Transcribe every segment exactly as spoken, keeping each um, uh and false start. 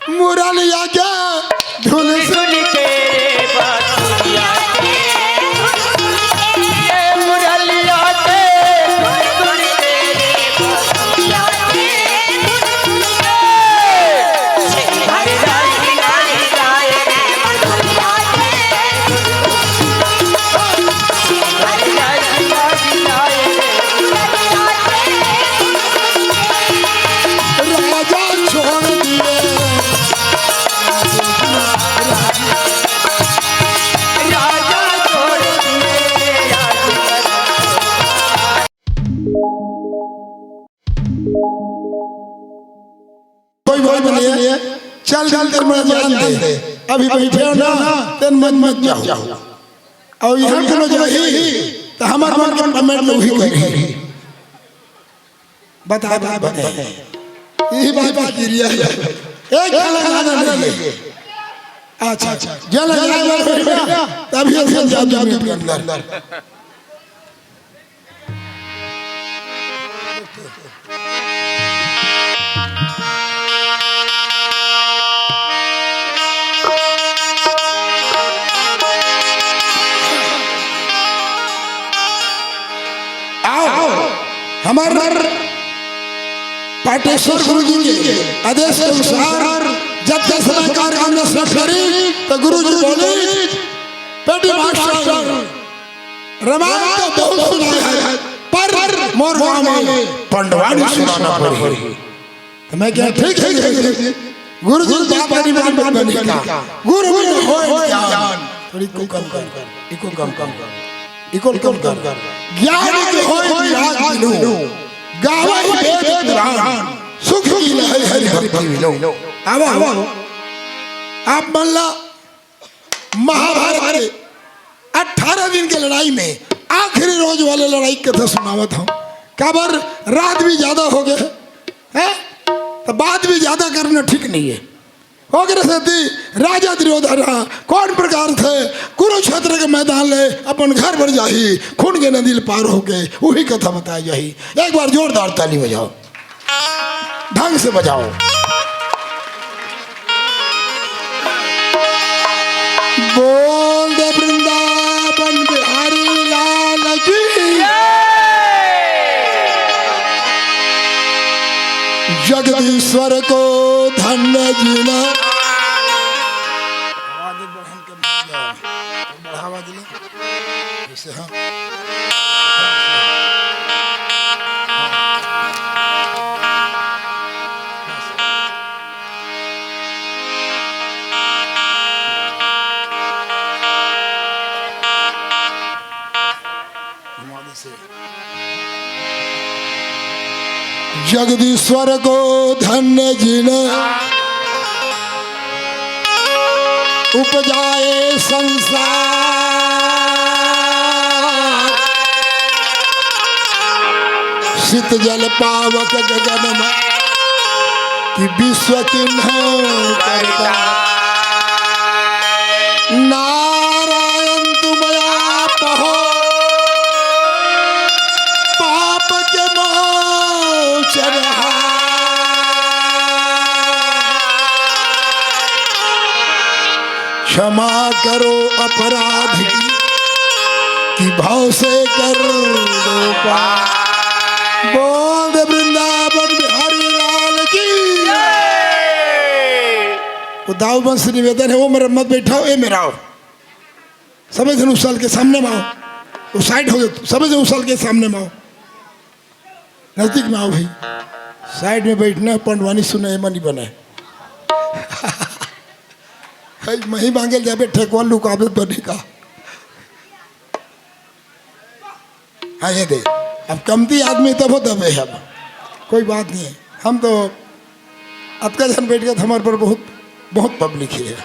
मुरलिया के धुन सुन के बांसुरिया के, ये मुरलिया के धुन सुन के बांसुरिया के, हरि हरि हरि हरि हरि। राजा छोड़ दिए। राजा छोड़ दिए। कोई बात नहीं है, चल चल कर मैं जान दे। अभी बैठे हो ना, तेन मन मत जाओ। और यहाँ कोनो जाही तो हमार मन के पेमेंट में वही करी। बता बता बता। यही बात बात गिरिया है। एक खाना खाना नहीं है। अच्छा अच्छा, जल जाए तभी हम जादू में अंदर। आओ, हमार पाटेश्वर गुरु जी के आदेश के अनुसार जब दस हजार कार्यक्रम में सब करी, तो गुरु जी बोले, "बेटी मास्टर, रामायण तो बहुत सुना है, पर मोर गाँव में पंडवानी सुनाना पड़ी।" तो मैं क्या, "ठीक है, ठीक है।" गुरु जी बात नहीं मानता, गुरु जी हो ज्ञान, थोड़ी को कम कर, इको कम कर, इको कम कर। ज्ञान के होय विराग बिनु, गावै वेद पुराण, सुख की लहै हरि भक्ति बिनु। अब, अब आप मन ला महाभारत के अठारह दिन के लड़ाई में आखिरी रोज वाले लड़ाई के कथा सुनावत हूँ। काबर रात भी ज्यादा हो गए है, तो बात भी ज्यादा करना ठीक नहीं है। ओकरे सेती राजा दुर्योधन ह कौन प्रकार से कुरुक्षेत्र के मैदान ले अपन घर बर जाही, खून के नदी ले पार होके, वही कथा बताई जाही। एक बार जोरदार ताली बजाओ, ढंग से बजाओ। बोल दे वृंदावन बिहारी लाल की। जगदीश्वर को धन्य जिन। आवाज बढ़न के बढ़ावा दिले। ऐसे हाँ। घुमा दे से। जगदीश्वर को धन्य जिन उपजाए संसार। सित जल पावक गगन में कि विश्व चिन्ह करता। नारायण तुम आप हो, पाप के मोचनहार। क्षमा करो अपराध की, कि भव से कर दो पार। बोल दे वृंदावन बिहारी लाल की। वो दाऊ वंश निवेदन है, वो मेरा मत बैठाओ, ए मेरा आओ। सबे जन उस साल के सामने में आओ, वो साइड हो गए, सबे जन उस साल के सामने में आओ। नजदीक में आओ भाई, साइड में बैठना है, पंडवानी सुना है, मनी बना है। है, मही मांगे ले जाबे, ठेकवा लुकाबे बने का। हाँ, ये दे, अब कमती आदमी तब हो दबे है, अब कोई बात नहीं है। हम तो अतका जन बैठ गए, हमारे पर बहुत, बहुत पब्लिक है।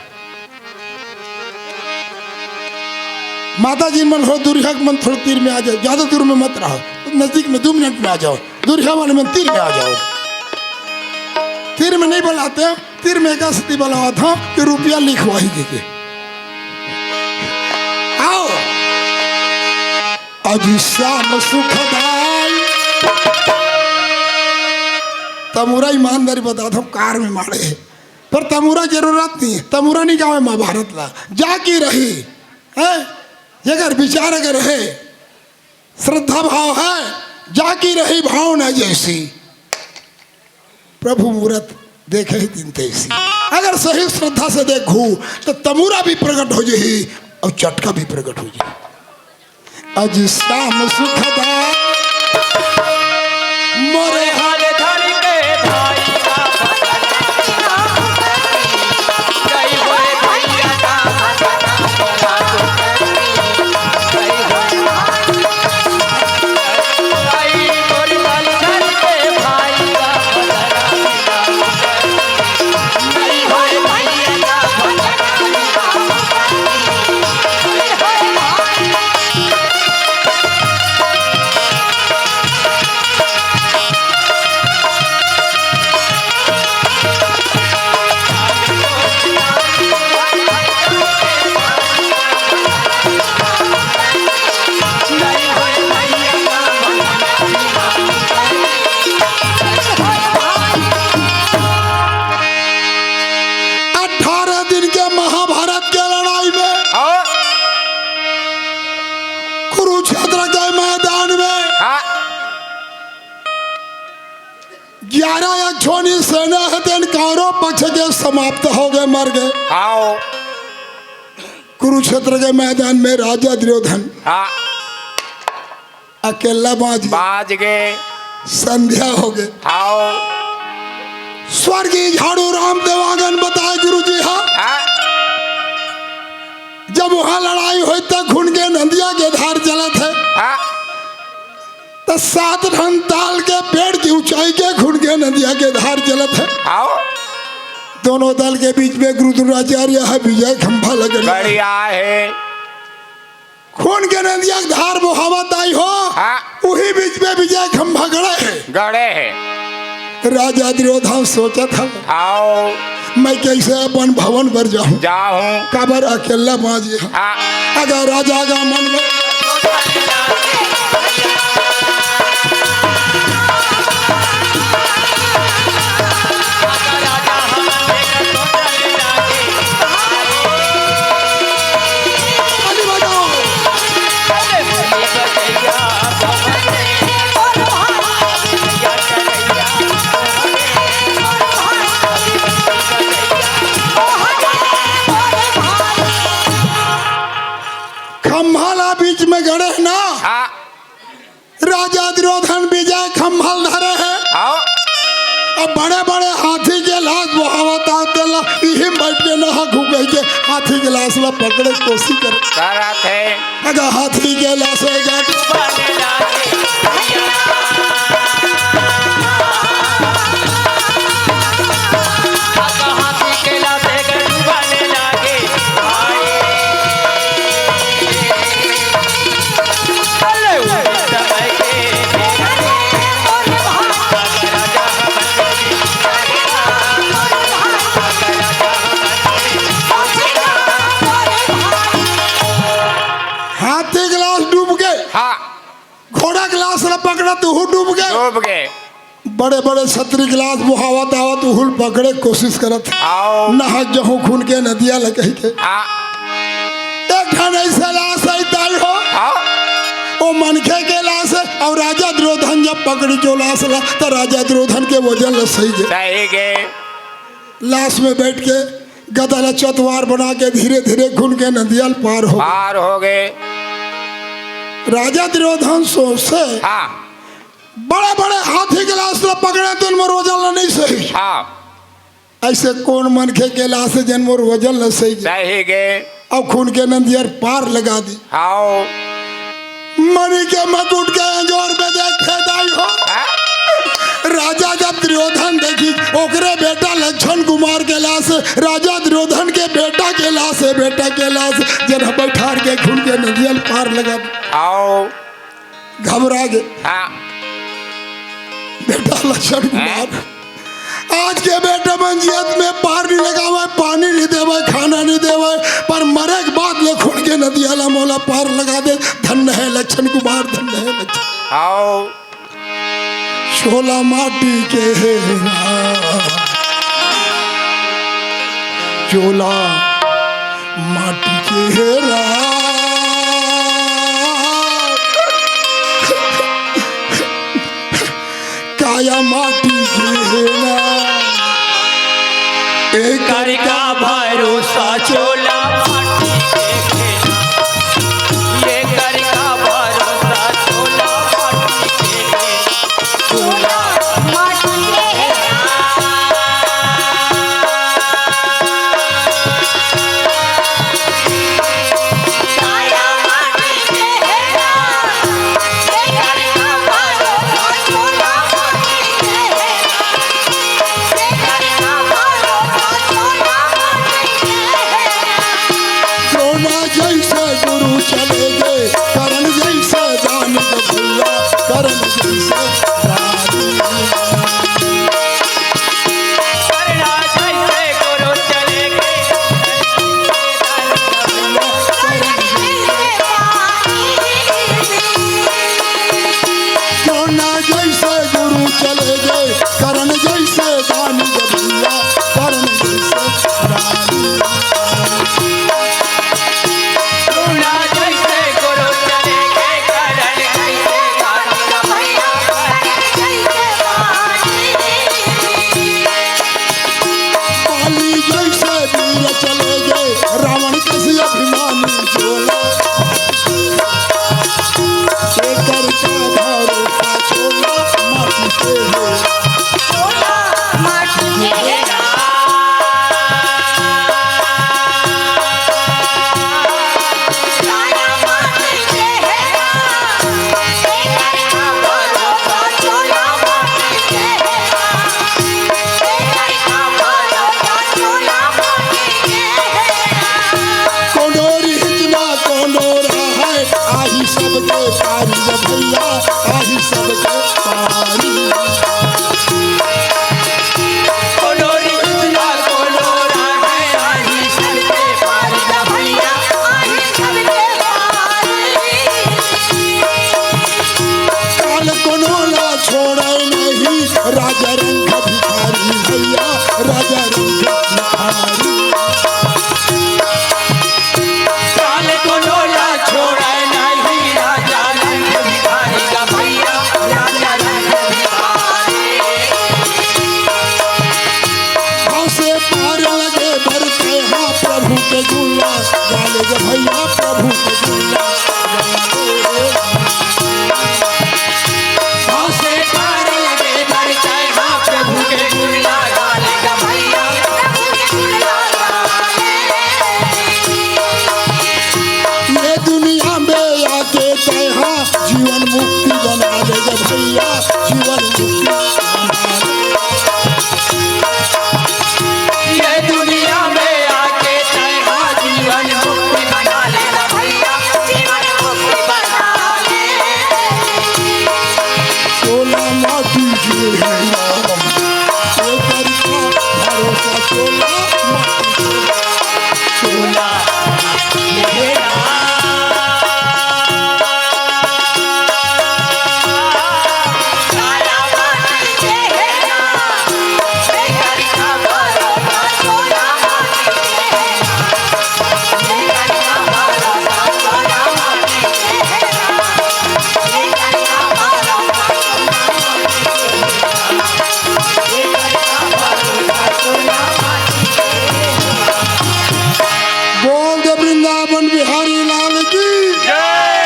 माता जी मन थोड़ा दूर है, मन थोड़ा तीर में आ जाओ, ज्यादा दूर में मत रहो, नजदीक में दो मिनट में आ जाओ, दूर है वाले मन तीर में आ जाओ। तीर में नहीं बुलाते हैं, तीर में एक स्थिति बुलावा था कि रुपया लिखवाई के, के। आओ। अज श्याम सुखदाई। तब मुरा ईमानदारी बता था, कार में मारे। पर तमूरा जरूरत नहीं है, तमूरा नहीं गावे महाभारत ला। जाकी रही, हैं? जेकर विचार अगर है, श्रद्धा भाव है, जाकी रही भावना जैसी, प्रभु मूरत देखे ही दिन तैसी। अगर सही श्रद्धा से देखू, तो तमूरा भी प्रकट हो जाही और चटका भी प्रकट हो जाही। अज श्याम सुखदा मोरे हाल धर के भाई का अठारह दिन के महाभारत के लड़ाई में, हाँ। कुरुक्षेत्र के मैदान में, हाँ। ग्यारह अक्षोणी सेना हे, तेन कौरव पक्ष के समाप्त हो गए, मर गए। हाँ। कुरुक्षेत्र के मैदान में राजा दुर्योधन, हाँ। अकेला बाँच गे। बाँच गे। संध्या हो गे। हाव। स्वर्गीय झाड़ू राम देवांगन बताए गुरुजी हा। हाँ। जब वहाँ लड़ाई होई त खून के नदिया के धार चलत हे। हाँ। त सात ठन ताल के पेड़ की ऊंचाई के खून के नदिया के धार चलत हे। हाव। दोनों दल के बीच में गुरु द्रोणाचार्य हे, विजय खंभा लगल हे। बढ़िया हे। खून के नदिया के धार बोहावत आई हो, हाँ। उही बीच में विजय खंभा गड़े हे। गड़े हे। राजा दुर्योधन सोचत हवे, आओ। मैं कैसे अपन भवन बर जाहूँ? जाहूँ। काबर अकेला बाँच गे हँव। हाँ। अगर राजा का मन में ताली बजाओ। खम्हा ला बीच में गड़े ना। हाँ। राजा दुर्योधन विजय खम्हा ल धरे हे। हाँ। अब बड़े-बड़े हाथी के लाश बोहावत हे, तेला इही म बइठ के नहा घुकई के हाथी के लाश ला पकड़े के कोशिश करे। करत हे। अगर हाथी के लाश हे, हाथी के लाश डूब गे। हाँ। घोड़ा के लाश ला पकड़ा, तुहू डूब गे। डूब गे। बड़े-बड़े छत्री के लाश बोहावत आवत, उहू ल पकड़े के कोशिश करत। आओ। नहा जहूँ खून के नदिया ल कहि के। हाँ। एक ठन अइसे लाश हे ताई हो। हाँ। ओ मनखे के लाश हे, अउ राजा दुर्योधन जब पकड़ी जो लाश ला, त राजा दुर्योधन के वजन ल सही गे। सही गे। लाश में बइठ के गदा ला चतवार बना के धीरे-धीरे खून के नदिया ल पार हो। पार हो गे। राजा दुर्योधन सोचे, हाँ। बड़े-बड़े हाथी के लाश ला पकड़े तेन मोर वजन ला नइ सही। हाँ। अइसे कोन मनखे के लाश हे जेन मोर वजन ला सही गे? सही गे। अउ खून के नदिया ल पार लगा दी। हाव। मणि के मकुट के अंजोर में देख फेदाई हो। हाँ? राजा जब दुर्योधन देखिस, ओकरे बेटा लक्षण कुमार के लाश, राजा दुर्योधन के बेटा के लाश हे, बेटा के लाश, जेन बइठार के खून के नदिया ल पार लगा दी। हाव। घबरा गे। हाँ। बेटा लक्षण कुमार, आज के बेटा मन जियत में पार नइ लगावय, पानी नइ देवय, खाना नइ देवय, पर मरे के बाद ले खून के नदिया ला मोला पार लगा दे। धन्य हे लक्षण कुमार, धन्य हे लक्षण। आओ। चोला माटी के हे ना। चोला माटी के हे राम, काया माटी के हे राम। एकर का भरोसा चोला माटी के हे राम। एकर का भरोसा चोला माटी के हे राम। द्रोणा जैसे गुरु चले गए, कर्ण जैसे दानी ग भैया, कर्ण जैसे दानी। कर्ण जैसे गुरु चले गए, कर्ण जैसे गुरु चले गए, कर्ण जैसे दानी ग भैया, कर्ण जैसे दानी। बाली जैसे वीर चले गए, रावण कस अभिमानी चोला। एकर का भरोसा चोला माटी के हे। कोंडोरी हिचना कोंडोरा है, आही सबके पारी रे भैया, आही सबके पारी। कोंडोरी हिचना कोंडोरा है, आही सबके पारी रे भैया, आही सबके पारी। काल कोनो ला छोड़े नहीं, राजा रंग भिखारी भैया, राजा रंग भिखारी। काल कोनो ला छोड़े नहीं, राजा रंग भिखारी ग भैया, राजा रंग भिखारी। भाव से पार लगे बरते हाँ प्रभु के गुणा, गाले ग भैया प्रभु के गुणा। भाव से पार लगे बरते हाँ प्रभु के गुणा, गाले ग भैया प्रभु के गुणा। ये दुनिया में आके तैहा जीवन मुक्ति बना ले ग भैया, जीवन मुक्ति बना ले। ये दुनिया में आके तैहा जीवन मुक्ति बना ले ग भैया, जीवन मुक्ति बना ले। चोला माटी के हे राम, एकर का भरोसा चोला माटी के। चोला बोल दे वृंदावन बिहारी लाल की। जय।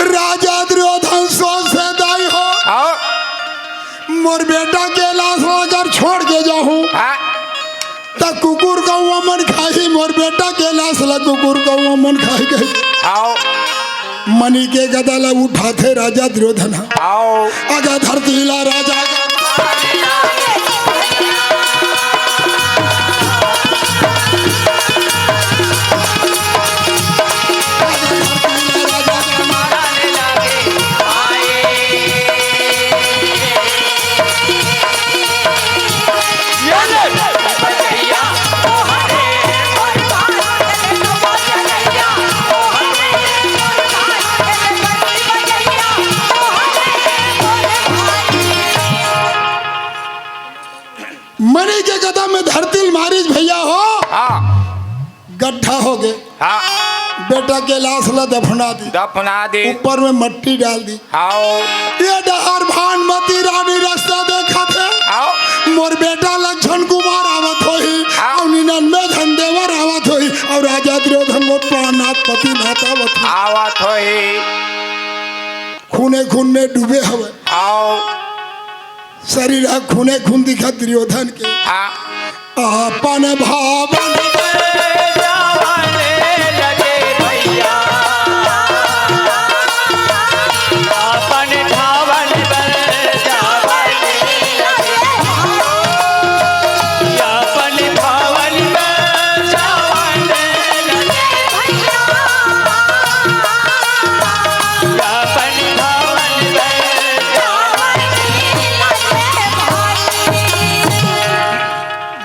राजा दुर्योधन सोच से दाई हो। आओ। मोर बेटा के लाश ला अगर छोड़ के जाहूं, हाँ। त कुकुर कौआ मन खाही, मोर बेटा के लाश ला कुकुर कौआ मन खाही कही। आओ। मणि के गदा ला उठाथे राजा दुर्योधन। आओ। अगर धरती ला राजा मणि के गदा में धरती मारिस भैया हो। गड्ढा हो गए। हाँ। बेटा के लाश ला दफना दी। दफना दी। ऊपर में मट्टी डाल दी। आओ। ये डहर भानमती रानी रास्ता देखत हे। आओ। मोर बेटा लक्षण कुमार आवत होही। आओ। अउ निन्यानवे झन देवर आवत होही। अउ राजा दुर्योधन मोर प्राणनाथ पतिनाथ आवत होही। आवत होही। खूने खून में डूबे हवे। आओ। शरीर ह खूने खून दिखत दुर्योधन के। हाँ। अपन भावन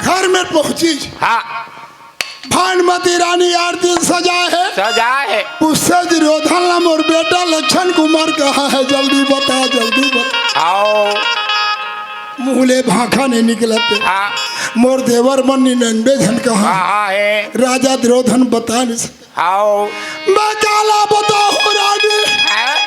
घर में पहुंची। हाँ। भानमती रानी आरती सजाए हे। सजाए हे। पूछथे दुर्योधन ला, मोर बेटा लक्षण कुमार कहाँ हे? जल्दी बता, जल्दी बता। आओ। मुँह ले भाखा नहीं निकलत हे। हाँ। मोर देवर मन निन्यानवे झन कहाँ हे? कहाँ हे? राजा दुर्योधन बता नहीं सकत। आओ। मैं काला बताहूँ रानी। हाँ।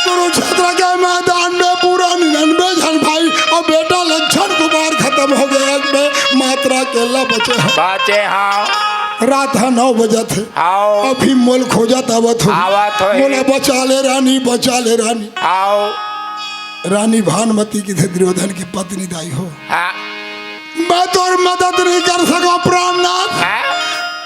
कुरुक्षेत्र के मैदान में पूरा निन्यानवे झन भाई अउ बेटा लक्षण कुमार खतम हो गए। मैं मात्र अकेला बचे हँव। बचे हँव। रात ह नौ बजत हे। आओ। अभी मोला खोजत आवत होही। आवत होही। मोला बचा ले रानी, बचा ले रानी। आओ। रानी भानमती कथे दुर्योधन के पत्नी, दाई हो। हाँ। मैं तोर मदद नहीं कर सकँव प्राणनाथ। हाँ।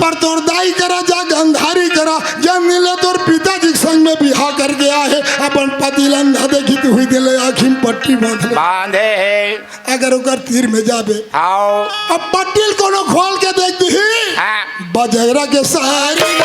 पर तोर दाई करा जा, गंधारी करा जा, मिले तोर पिताजी के संग में बिहाव करके आए हे, अपन पति ला अंधा देखित हुई दिल आँखी में पट्टी बांध ले। बांधे हे। अगर ओकर तीर में जाबे, आओ। अब पट्टी ल कोनो खोल के देख दिही। हाँ। बजरंग सारी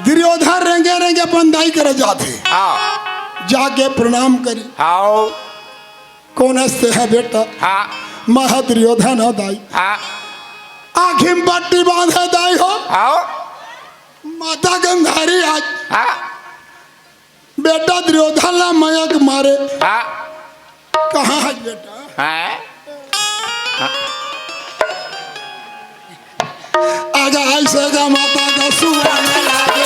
दुर्योधन रेंगे रेंगे अपन दाई करा जाथे। हाँ। जाके प्रणाम करी। आओ। कोन हस तें बेटा? हाँ। मैं ह दुर्योधन हँव दाई। हाँ। आँखी में पट्टी बांधे दाई हो। आओ। माता गंधारी आज हाँ। बेटा दुर्योधन ला मयंक मारे। हाँ। कहाँ हस बेटा? हाँ। आगा ऐसे गा माता गा सुआने लागे।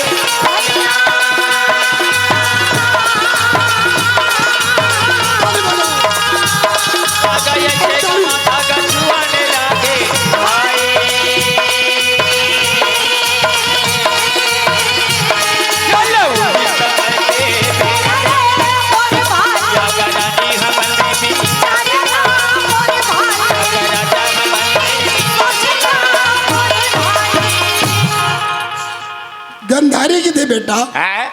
गंधारी कथे बेटा, हैं?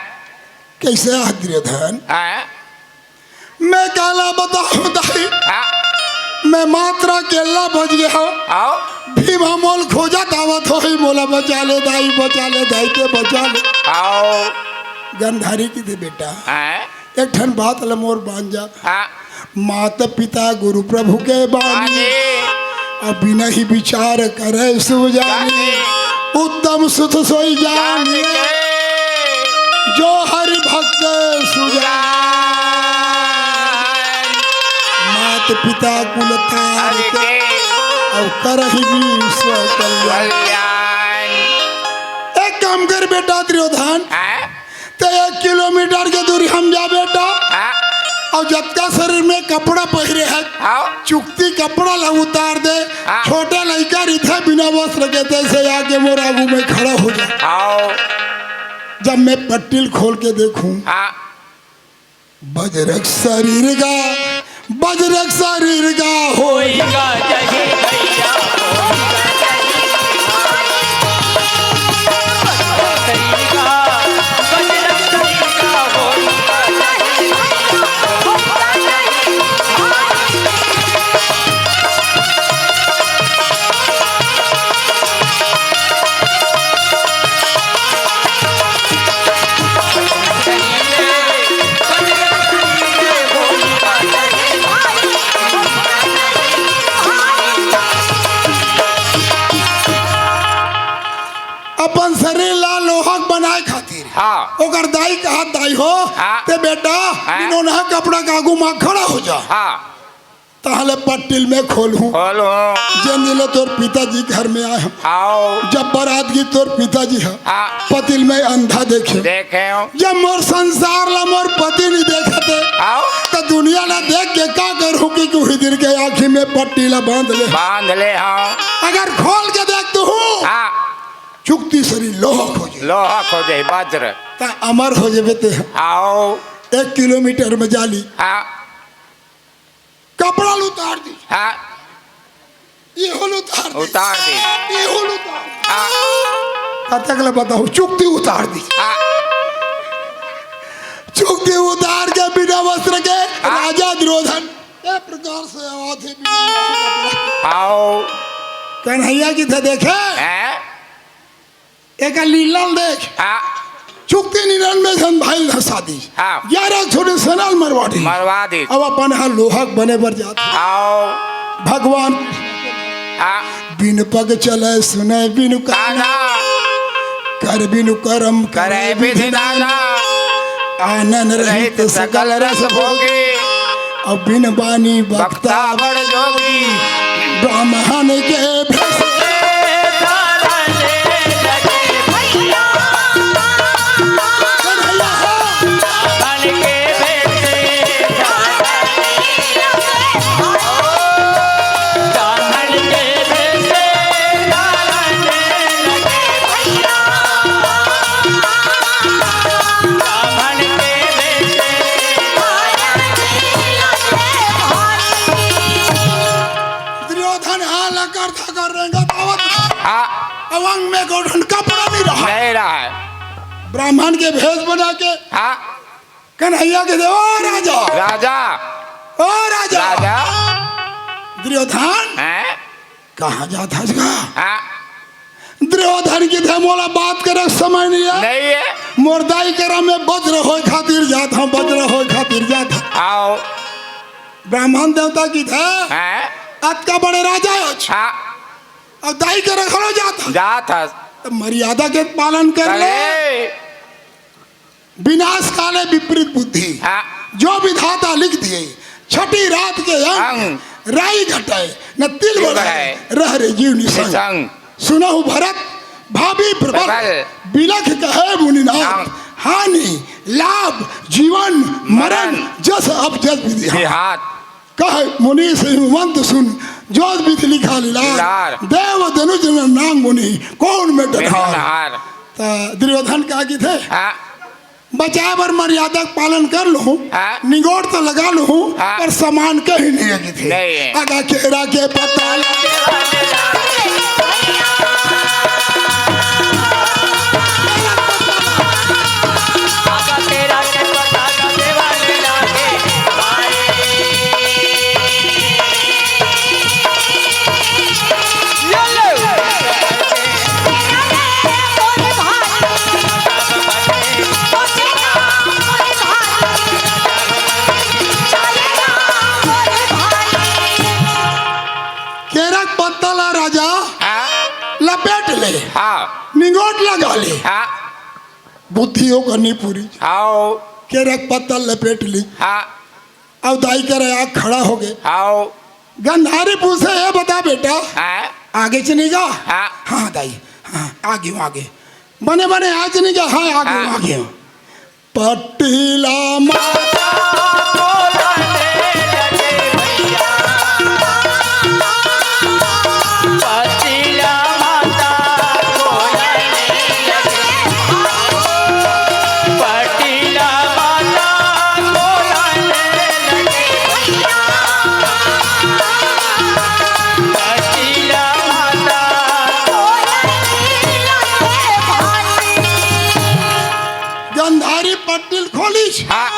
कइसे आत दुर्योधन? हैं? मैं काला बताहूँ दाई, हाँ। मैं मात्र अकेल्ला बच गे हँव। आओ। भीम ह मोला खोजत आवत होही, मोला बचा ले दाई, बचा ले दाई, तें बचा ले। आओ। गंधारी कथे बेटा, हैं? एक ठन बात ल मोर मान जा। हाँ। माता पिता गुरु प्रभु के बानी। बानी। अब बिनहि बिचार करे सुजानी। जानी। उत्तम सुत सोई जानी। जानी के। जो हरि भक्त सुजान। सुजान। मात पिता कुल तार तार के। के। अउ करहि विश्व कल्याण। कल्याण। एक काम कर बेटा दुर्योधन। हैं? तें एक किलोमीटर के दूरी हम जा बेटा। हाँ। अउ जतका शरीर में कपड़ा पहिरे हस, हाँ। चुकती कपड़ा ला उतार दे। हाँ। छोटे लइका रहिथे बिना वस्त्र के, तइसे आके मोर आगू में खड़ा हो जा। हाँ। जब मैं पट्टी ल खोल के देखहूँ, हाँ। बजरंग शरीर गा, बजरंग शरीर गा होई। होई गा जही भैया, होई गा जही भाई। बजरंग शरीर गा, बजरंग शरीर गा होई गा जही भैया, होई गा जही भाई। हाँ। ओकर दाई कहा, "दाई हो, हाँ। ते बेटा, हाँ। निनोनहा कपड़ा के आगू मा खड़ा हो जा।" हाँ। तहले पट्टिल में खोलहूँ। खोलहूँ। जेन दिन ले तोर पिताजी घर में आए हंव। आओ। जब बरात गे तोर पिताजी ह, हाँ। पतिल में अंधा देखे। देखे हो। जब मोर संसार ला मोर पति नहीं देखते, आओ। तो दुनिया ला देख के का करहूँ कि उही दिन के आँखी में पट्टी ला बांध ले। बांध ले, हाँ। अगर खोल के देख तो हूँ, हाँ। चुकती सरी लोहा खोजे। लोहा खोजे, वज्र। त अमर हो जेबे ते। आओ। एक किलोमीटर में जाली। हाँ। कपड़ा ल उतार दी। हाँ। ये होल उतार दी। उतार दी। ये होल उतार दी। हाँ। कतक ले बताओ, चुकती उतार दी। हाँ। चुकती उतार के बिना वस्त्र के हाँ। राजा दुर्योधन ए प्रकार से आवाज है बिना वस्त्र के। आओ। कन्हैया जी थे देखे। हैं? एका लीला ल देख। हाँ। चुकती निरन में झन भाई ल धसा दी। हाँ। ग्यारह छोटे सेना ल मरवा दी। मरवा दी। अब अपन हा लोहा के बने बर जात हे। आओ। भगवान। हाँ। बिन पग चले सुने बिनु काना। काना। कर बिनु करम करे करे विधि विधि नाना। नाना। आनंद रहित रहित सकल सकल रस रस भोगी। भोगी। अब बिन बानी बक्ता बक्ता बड़ जोगी। ब्राह्मण के भेष। दुर्योधन हा लकर थकर रेंगत आवत। हाँ। अउ अंग में गोठन कपड़ा नहीं रहा। नहीं रहा है। ब्राह्मण के भेष बना के हाँ। कन्हैया के दे, "ओ राजा, राजा। ओ राजा।" राजा। दुर्योधन, हैं? कहाँ जात हस गा? हाँ। दुर्योधन के दे, "मोला बात करे समय नहीं है।" नहीं है। मोर दाई करा में वज्र होय खातिर जात हूँ, वज्र होय खातिर जात हूँ। आओ। ब्राह्मण देवता की दे, हैं? अतका बड़े राजा हो छ। हाँ। अब दाई करा खड़ो जात हस। जात हस। तो मर्यादा के पालन कर ले। करे। विनाश काले विपरीत बुद्धि। हाँ। जो विधाता लिख दिए, छठी रात के अंग, अंग। राई घटाए, न तिल तिल बढ़ाए, बढ़ाए। रह रे जीव निसंग। निसंग। सुनहु भरत भावी प्रबल, प्रबल। बिलख कहे मुनिनाथ, नाथ। हानि, लाभ, जीवन, मरण, मरण। जस अब जस विधि हाथ। विधि हाथ। कहे मुनीस हिमवंत सुन, जो विधि लिखा लिलार। लिलार। देव दनुज नर नाग मुनि, कौन में डरहार। डरहार। त दुर्योधन का की थे? हाँ। बचाए बर मर्यादा के पालन कर लूं, हाँ। निगोट तो लगा लूं, हाँ। पर समान कहीं नहीं है की थे। नहीं है। आगा केरा के पत्ता लगे। केरा के पत्ता ला राजा हाँ। लपेट ले, हाँ। निगोट लगा ले। हाँ। बुद्धि ओकर नहीं पूरी। हाँ। केरा के पत्ता लपेट ली। हाँ। अब दाई करे आग खड़ा हो गए। हाँ। गंधारी पूछे, "ए बता बेटा, हाँ। आगे च नहीं गा?" हाँ। "हाँ दाई, हाँ, आगे हूँ, आगे।" "बने बने आगे च नहीं गा?" "हाँ, आगे हूँ, हाँ। आगे हूँ।" पट्टीला माता गंधारी पट्टिल खोलिस। हाँ।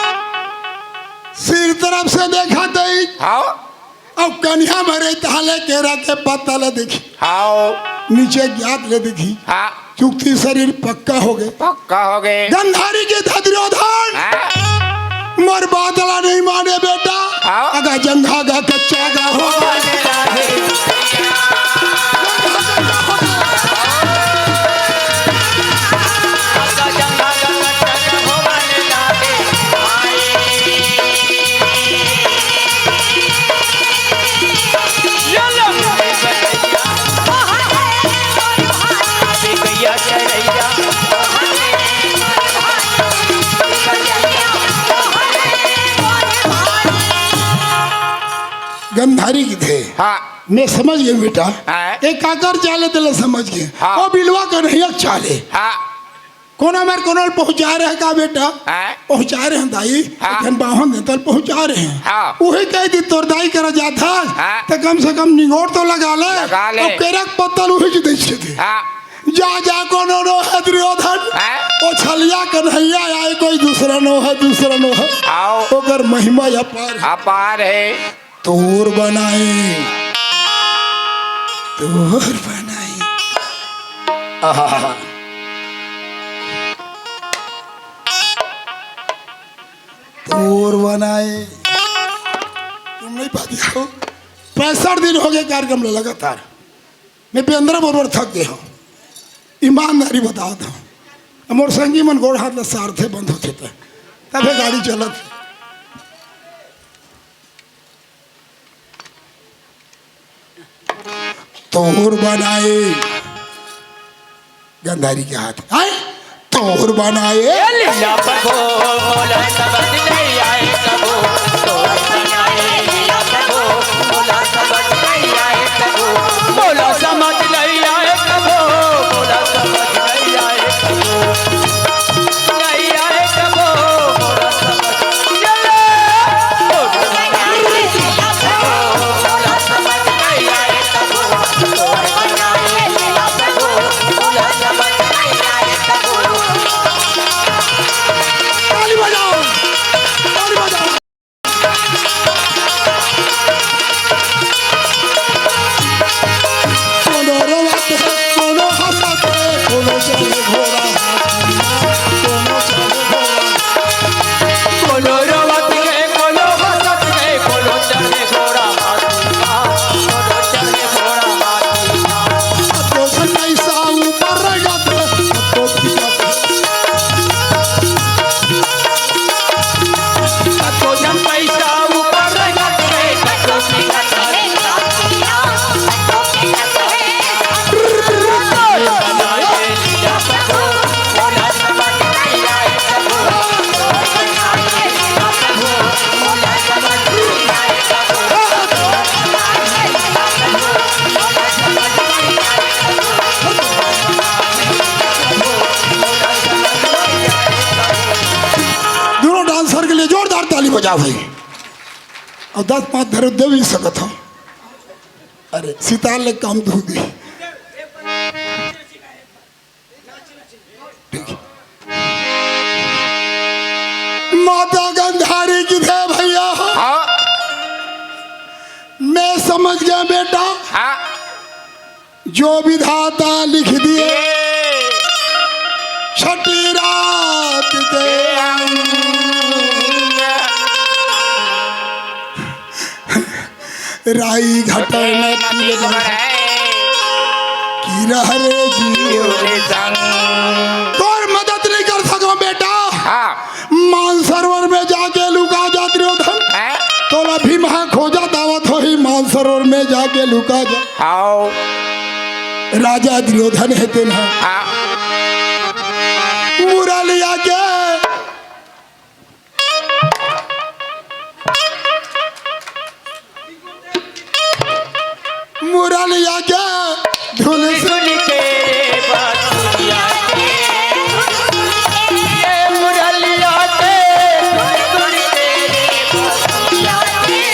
सिर तरफ से देखा दई। हाँ। अब कन्या मरे तहले केरा के पत्ता ला देखी। हाँ। नीचे ज्ञात ले देखी। हाँ। चुकती शरीर पक्का हो गए। पक्का हो गए। गंधारी के थे दुर्योधन। हाँ। मोर बात ला नहीं माने बेटा। हाँ। अगा जंघा गा कच्चा गा हो। गा जंघा गा कच्चा हो। गंधारी कथे। हाँ। मैं समझ गेंव बेटा। हाँ। ए काकर चाल ए तेला समझ गेंव। हाँ। ओ बिलवा कन्हैया के चाल ए। हाँ। कोनो मेर कोनो ल पहुँचाय रहे का बेटा? हाँ। पहुँचाय रहे दाई। हाँ। एक झन बाम्हन देवता ल पहुँचाय रहे। हाँ। उही कहि दिस तोर दाई करा जाथस, हाँ। त कम से कम निगोड़ तो लगा ले। लगा ले। अउ केरा के पत्ता ल उही दे देथे। हाँ। जा, जा, कोनो नोहे दुर्योधन। हैं? ओ छलिया कन्हैया आय, कोई दूसरा नोहे, दूसरा नोहे। आओ। ओकर महिमा अपार हे। अपार हे। तोर बनाए, तोर बनाए। आहा। तोर बनाए। तुम नहीं पाती हो? पैंसठ दिन हो गे कार्यक्रम ल लगातार। मैं बेंदरा बरोबर थक गे हंव, ईमानदारी बतावत हंव। मोर संगी मन गोड़ हाथ ल सारथे बंद होथे त, तभे गाड़ी चलत। तोर बनाए गंधारी के हाथ, आय तोर बनाए। ए लीला प्रभु, मोला समझ नहीं आए प्रभु, तोर बनाए लीला प्रभु, मोला समझ नहीं आए प्रभु, मोला समझ नहीं आए प्रभु, मोला समझ नहीं आए प्रभु, नहीं आए प्रभु, मोला समझ नहीं आए। ताली बजाओ, ताली बजाओ। कोनो रोवत हे, कोनो हंसत हे, कोनो चढ़े घोड़ा हाथी, कोनो चढ़े घोड़ा। कोनो रोवत हे, कोनो हंसत हे, कोनो चढ़े घोड़ा हाथी। दोनों डांसर के लिए जोरदार ताली बजाओ भाई। अउ दस पाँच धरे दे भी सकत हंव। अरे सितार ले काम धू दी। माता गंधारी कथे भैया, हाँ। मैं समझ गेंव बेटा, हाँ। जो विधाता लिख दिए, ये। छठी रात के अंग। राई घाटे में पीले बहरे। की रह रे जीव। जीव रे संग। तोर मदद नहीं कर सकंव बेटा। हाँ। मानसरोवर में जाके लुका जा दुर्योधन। हैं? तोला भीम हा खोजत आवत होही, मानसरोवर में जाके लुका जा। आओ। राजा दुर्योधन हे तेन हा। हाँ। मुरलिया के मुरलिया के धुन सुन के बांसुरिया के, ए मुरलिया के धुन सुन के बांसुरिया के।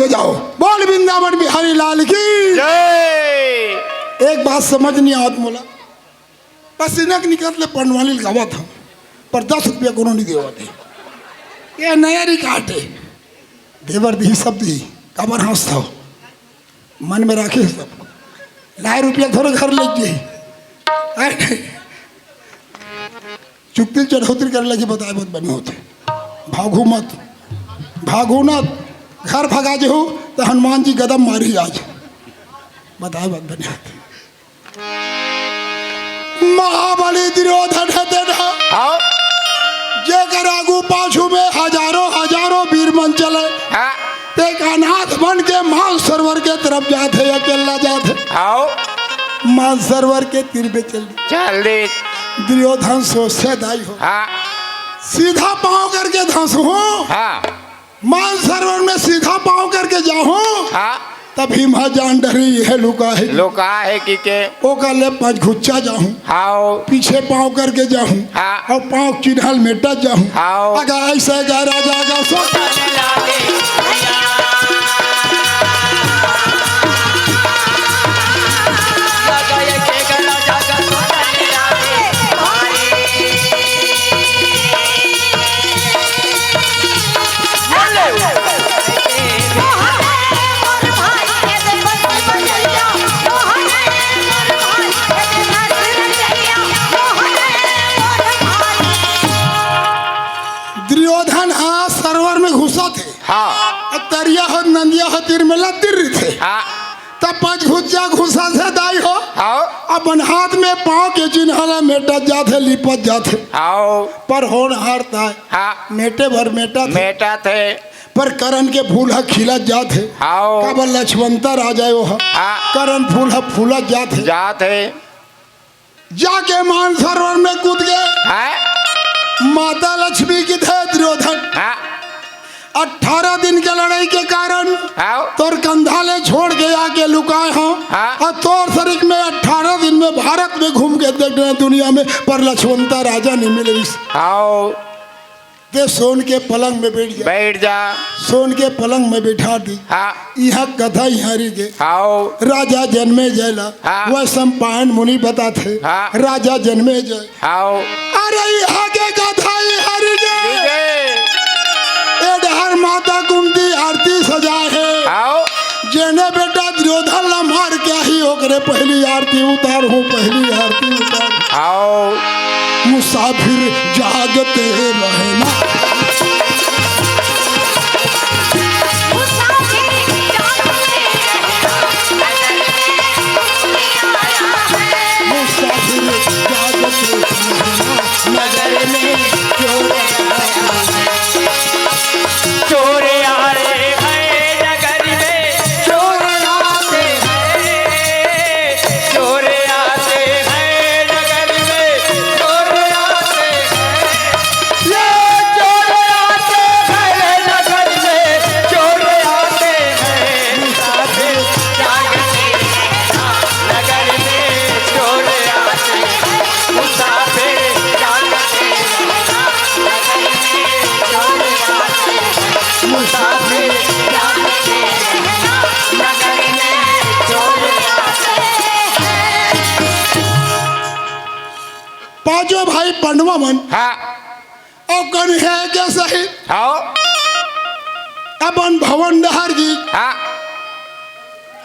जाओ। बोल वृंदावन बिहारी लाल की। जय। एक बात समझ नहीं आवत मोला, पसीना के निकलत ले पंडवानी लगावत हंव, पर दस रुपया कोनो नहीं देवत हे। ये नया रिकॉर्ड हे। देवर दिही सब दिही, काबर हंसत हव? मन में राखे सब। लाए रुपया थोड़े घर ले जाही। अरे नहीं। चुकती चढ़ौतरी करे लगी बताए बहुत बने होते। भागू मत, भागू न, घर भगा जेहू तो हनुमान जी गदम मारी आज। बताए बहुत बने होते। महाबली दुर्योधन हे तेन ह। हाँ। जेकर आगू पाछू में हजारों हजारों वीर मन चले। हाँ। ते एक अनाथ बन के मान सरोवर के तरफ जात हे, अकेला जात हे। हाँ। मान सरोवर के तीर पे चल दे। चल दे। दुर्योधन सोचे दाई हो। हाँ। सीधा पाँव करके धंसहूँ। हाँ। मान सरोवर में सीधा पाँव करके जाहूँ। हाँ। तब भीमा जान डरी, ये लुका हे। लुका हे कि के? ओकर ले पंचघुच्चा जाहूँ। हाँ। पीछे पाँव करके जाहूँ। हाँ। अउ पाँव चिन्हल मेटा जाहूँ। हाँ। अगर ऐसे गा राजा गा सो दुर्योधन ह सरोवर में घुसत हे। हाँ। अउ तरिया ह नंदिया ह तीर में लत्तिर रहिथे। हाँ। तब पंचघुच्चा घुसथे दाई हो। हाँ। अपन हाथ में पाँव के चिन्ह ला मेटत जाथे, लिपत जाथे। हाँ। पर होनहार ताय हाँ। मेटे भर मेटत हे। मेटत हे। पर करण के फूल ह खिलत जाथे। हाँ। काबर लक्ष्मणता राजा हे वो ह। हाँ। करण फूल ह फूलत जाथे। जाथे। जाके मान सरोवर में कूद गे। हाँ। माता लक्ष्मी कथे दुर्योधन। हाँ। अठारह दिन के लड़ाई के कारण हाँ। तोर कंधा ले छोड़ के आके लुकाए हंव। हाँ। अउ तोर शरीर में अठारह दिन में भारत में घूम के देख लेना दुनिया में, पर लक्ष्मणता राजा नहीं मिले। हाँ। ते सोन के पलंग में बैठ जा। बैठ जा। सोन के पलंग में बैठा दी। हाँ। इहाँ कथा इहाँ रहि गे। हाँ। राजा जनमेजय ला हाँ। वैशंपायन मुनि बताथे। हाँ। राजा जनमेजय। हाँ। अरे इहाँ के कथा इहाँ रहि गे। रहि गे। ए डहर माता कुंती आरती सजाए हे। हाँ। जेने बेटा दुर्योधन ला मार के आही, ओकरे पहली आरती उतारहूँ, पहली आरती उतार। हाँ। मुसाफिर जागते रहना। मुसाफिर जागते रहना। नगर में चोर आया है। चोर आ रहे हैं नगर में, चोर आते हैं, चोर आते हैं नगर में, चोर आते हैं। ये चोर आते हैं नगर में, चोर आते हैं। मुसाफिर जागते रहना, नगर में चोर आते हैं। मुसाफिर जागते रहना, नगर में चोर आते हैं। मुसाफिर जागते रहना, नगर में चोर आते हैं। पांचों भाई पंडवा मन हाँ। अउ कन्हैया के सहित हाँ। अपन भवन डहर गे। हाँ।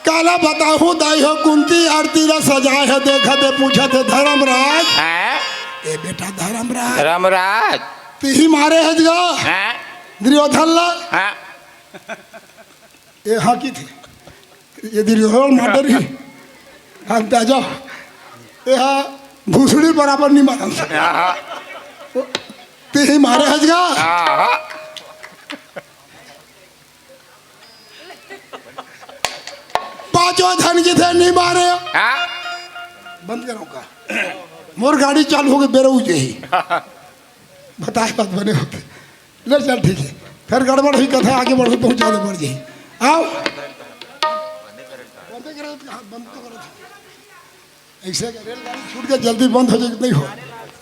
काला बताहूँ दाई हो, कुंती आरती ला सजाए हे, देखत हे, पूछत हे, धर्मराज। हाँ। ए बेटा धर्मराज। धर्मराज। तिही मारे हस गा। हाँ। दुर्योधन ला। हाँ। ए हाँ कथे। ये दुर्योधन मार डरही। हम तो आ जाओ। ए हाँ भूसड़ी बराबर नहीं मारन सके। हाँ। तिही मारे हस गा। हाँ। पांचों झन कथे नहीं मारे। हाँ। बंद करो का? मोर गाड़ी चालू हो गे, बेरा हो जाही। बताए बात बने होते। ले चल, ठीक हे, फेर गड़बड़ होही, कथा आगे बढ़हू, बहुत ज्यादा बढ़ जाही। आओ। बंद करो, हाँ, बंद तो करो। ऐसे का रेलगाड़ी छूट के जल्दी बंद हो जाए, नहीं हो।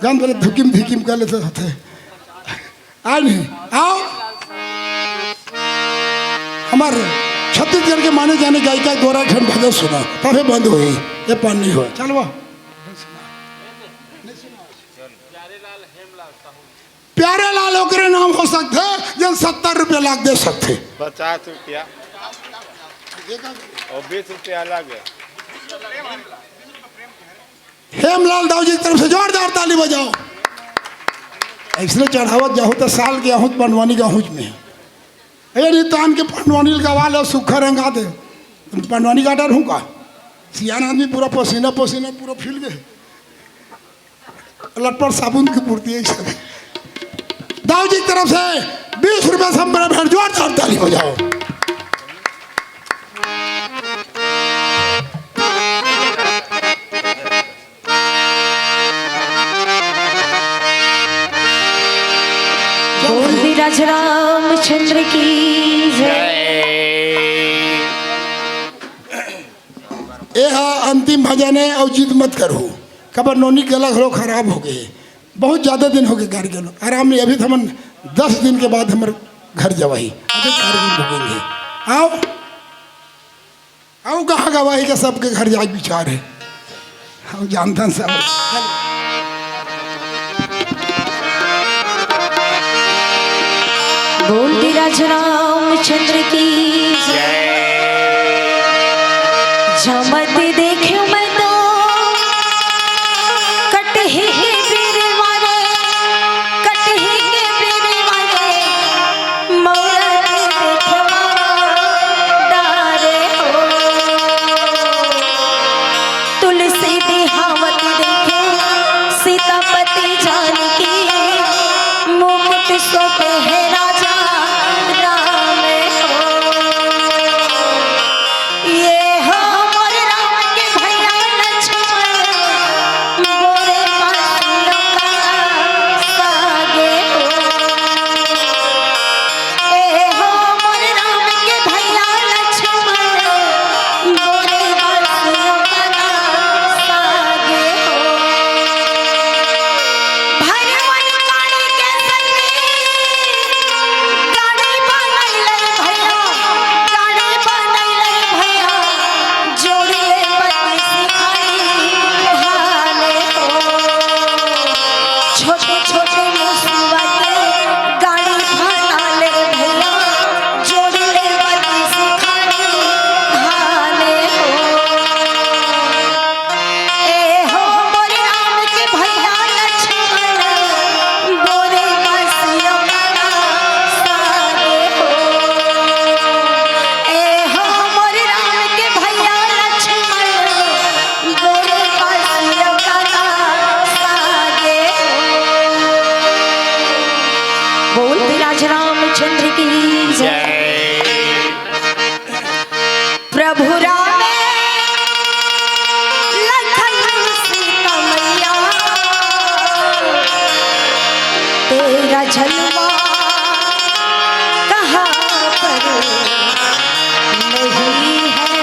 जान दे, धुकिम धिकिम कर लेते होते। आ नहीं, आओ। हमर छत्तीसगढ़ के माने जाने गायिका द्वारा एक ठन भजन सुना, तभे बंद होही, ये पान नहीं होय। चल वाह। प्यारे लाल ओकरे नाम हो सकथे, जेन सत्तर रुपया लाख दे सकथे। पचास रुपया और बीस रुपया अलग है। हेमलाल दाऊ जी की तरफ से जोरदार ताली बजाओ। अइसने चढ़ावत जाहू त साल के आहूँच पंडवानी गाहूँच में। ए, नहीं तान के पंडवानी ल गवा ले, सूखा रंगा दे। पंडवानी का डर हूँ का? सियान आदमी पूरा पसीना पसीना पूरा फील गए। लटपट साबुन की पूर्ति है सब। दाऊ जी की तरफ से बीस रुपए से हम बड़ा भेंट जोरदार ताली बजाओ। बोल विराज रामचंद्र की जय। ए हा अंतिम भजन है, अउ जिद मत करहू, काबर नोनी गला घलो खराब हो गए, बहुत ज्यादा दिन हो गए गाड़ी गलो आराम नहीं। अभी तो हमन दस दिन के बाद हमर घर जवाही, अभी कार्यक्रम भोगेंगे। आओ। अउ कहाँ गवाही का सबके घर जाए विचार है, हम जानथन सब। बोल विराज रामचंद्र की जय। जमत देख मैं तो कटही के बिरवा रे, कटही के बिरवा रे, मौरत देखवा डारे हो। तुलसी बिहावत देखे सीतापति जानकी, मुकुट शोभे है राजा राम हो। ये हो मोर राम के भैया लक्ष्मण, बोरे बांसुरी का सागे हो। ए हो मोर राम के भैया लक्ष्मण, बोरे बांसुरी का सागे हो। भरवन काली के संगे गाड़ी बनैले भैया, गाड़ी बनैले भैया, जोड़ी ले बत्तीस खानी भाले हो। छोटे छोटे मुसवा के गाड़ी भाले भैया, जोड़ी ले बत्तीस खानी भाले हो। ए हो मोर राम के भैया लक्ष्मण, बोरे बांसुरी का सागे हो। ए हो मोर राम के भैया लक्ष्मण, बोरे बांसुरी का सागे हो। बोल विराज रामचंद्र की जय। जय। प्रभु राम लखन सीता मैया, तेरा जलवा कहाँ पर नहीं है।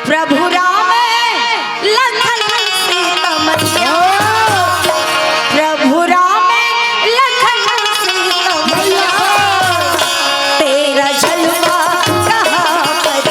प्रभु राम लखन सीता मैया, प्रभु राम लखन सीता मैया, तेरा जलवा कहाँ पर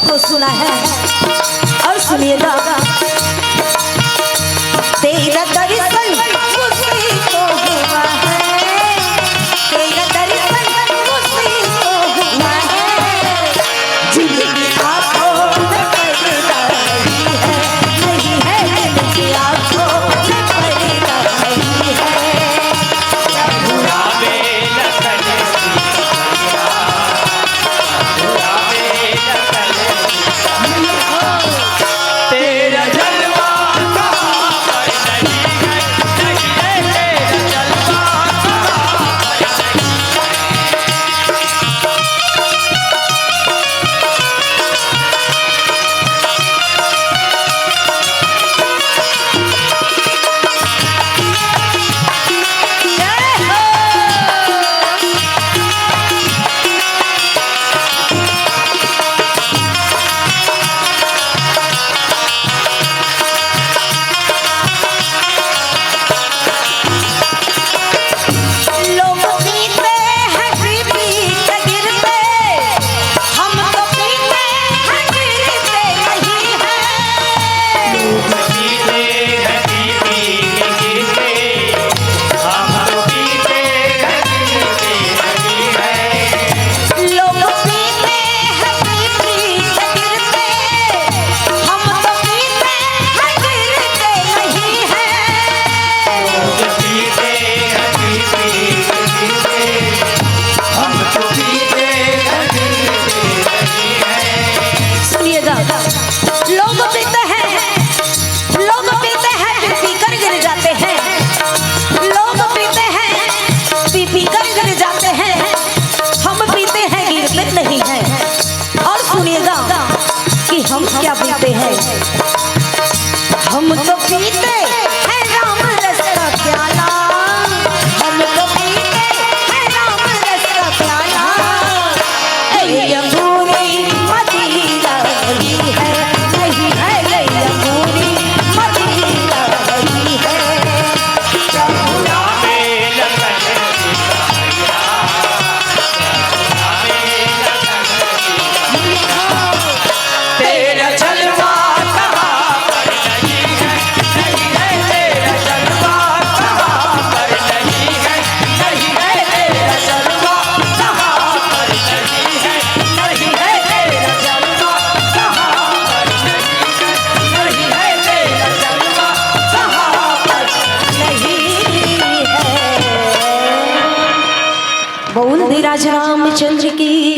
को सुना है। और सुनिएगा, तेरा दर्शन खुशी को हुआ है, तेरा दर्शन खुशी को हुआ है। जिनकी आंखों में पर्दा नहीं है, नहीं है, जिनकी आंखों में पर्दा नहीं है। सुनिएगा, लोग पीते हैं, लोग पीते हैं, फिर पीकर गिर जाते हैं। लोग पीते हैं, पी पीकर गिर जाते हैं। हम पीते हैं, गिरते नहीं हैं। और सुनिएगा कि हम क्या पीते हैं। हम तो पीते हैं राम रस का प्याला, हम तो पीते हैं राम रस का प्याला। ये अंगूरी मदीना वाली है, नहीं है, ये अंगूरी मदीना वाली है। बोल दे राज रामचंद्र की।